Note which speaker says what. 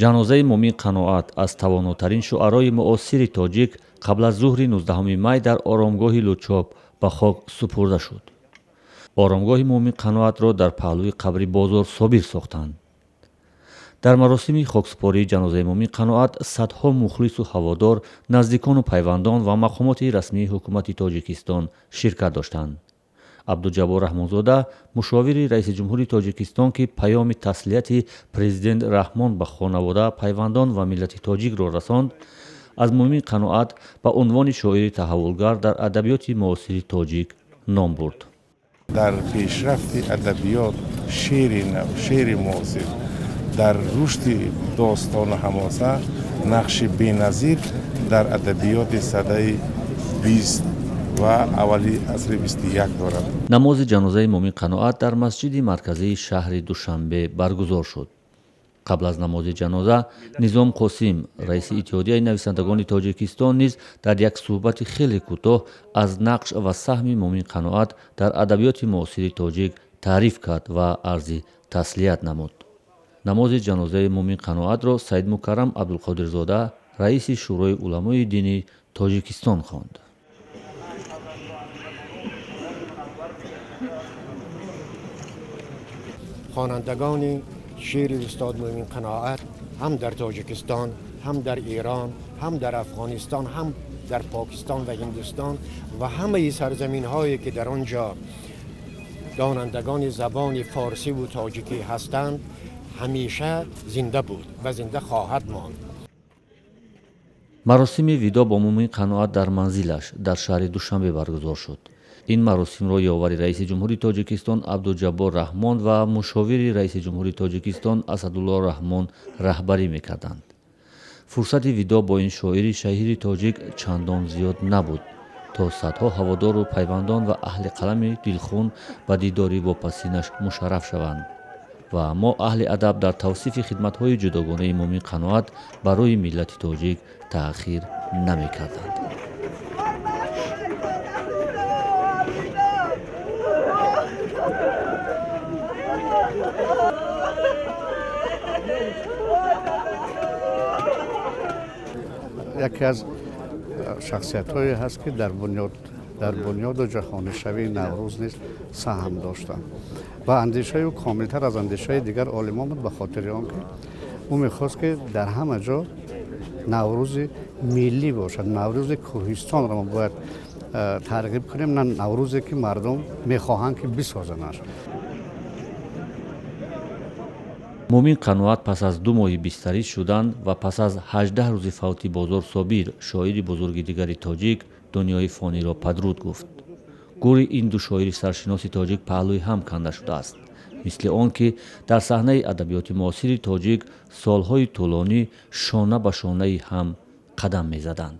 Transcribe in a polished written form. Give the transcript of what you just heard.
Speaker 1: Ҷанозаи Мумин Қаноат аз тавонотарин шуарои муосири тоҷик қабл аз зуҳри 19 май дар оромгоҳи Лучоб ба хок супурда шуд. Оромгоҳи Мумин Қаноатро дар паҳлӯи қабри Бозор Собир сохтанд. Дар маросими хоксупории ҷанозаи Мумин Қаноат садҳо мухлису ҳаводор, наздикону пайвандон ва мақомоти расмии ҳукумати Тоҷикистон ширкат доштанд. Абдуҷаббор Раҳмонзода, мушовири раиси ҷумҳури Тоҷикистон, ки паёми таслияти президент Раҳмон ба хонавода, пайвандон ва миллати тоҷикро расонд, аз Мумин Қаноат ба унвони шоири таҳаввулгар дар адабиёти муосири тоҷик ном бурд.
Speaker 2: Дар пешрафти адабиёт, шеъри нав, шеъри муосир, дар рушди достону ҳамоса нақши беназир дар адабиёти садаи 20 ва аввали асри 21 дорад.
Speaker 1: Намози ҷанозаи Мумин Қаноат дар масҷиди марказии шаҳри Душанбе баргузор шуд. Қабл аз намози ҷаноза Низом Қосим, раиси Иттиҳодияи нависандагони Тоҷикистон, низ дар як суҳбати хеле кӯтоҳ аз нақш ва саҳми Мумин Қаноат дар адабиёти муосири тоҷик таъриф кард ва арзи таслият намуд. Намози ҷанозаи Мумин Қаноатро Саидмукаррам Абдулқодирзода, раиси Шӯрои уламои дини Тоҷикистон, хонд.
Speaker 3: Хонандагони шеъри устод Мумин Қаноат ҳам дар Тоҷикистон, ҳам дар Эрон, ҳам дар Афғонистон, ҳам дар Покистон ва Ҳиндустон ва ҳамаи сарзаминҳое ки дар он ҷо донандагони забони форсӣ ва тоҷикӣ ҳастанд, ҳамеша зинда буд ва зинда хоҳад монд.
Speaker 1: Маросими видоъ бо Мумин Қаноат дар манзилаш дар шаҳри Душанбе баргузор шуд. Ин маросимро ёвари раиси ҷумҳури Тоҷикистон Абдуҷаббор Раҳмон ва мушовири раиси ҷумҳури Тоҷикистон Асадулло Раҳмон раҳбарӣ мекарданд. Фурсати видоъ бо ин шоири шаҳири тоҷик чандон зиёд набуд, то садҳо ҳаводору пайвандон ва аҳли қалами дилхун ба дидори вопасинаш мушарраф шаванд. Ва мо аҳли адаб дар тавсифи хидматҳои ҷудогонаи Мумин Қаноат барои миллати тоҷик таъхир намекарданд.
Speaker 4: Яке аз шахсиятҳое ҳаст, ки дар бунёду ҷаҳонишавии Наврӯз низ саҳм доштанд ва андешаи ӯ комилтар аз андешаи дигар олимон буд, ба хотири он ки ӯ мехост, ки дар ҳама ҷо Наврӯзи миллӣ бошад. Наврӯзи кӯҳистонро мо бояд тарғиб кунем, на Наврӯзе ки мардум мехоҳанд, ки бисозанаш.
Speaker 1: Мумин Қаноат пас аз 2 моҳи бистарӣ шудан ва пас аз 18 рӯзи фавти Бозор Собир, шоири бузурги дигари тоҷик, дунёи фониро падруд гуфт. Гӯри ин ду шоири саршиноси тоҷик паҳлӯи ҳам канда шудааст, мисли он ки дар саҳнаи адабиёти муосири тоҷик солҳои тӯлонӣ шона ба шонаи ҳам қадам мезаданд.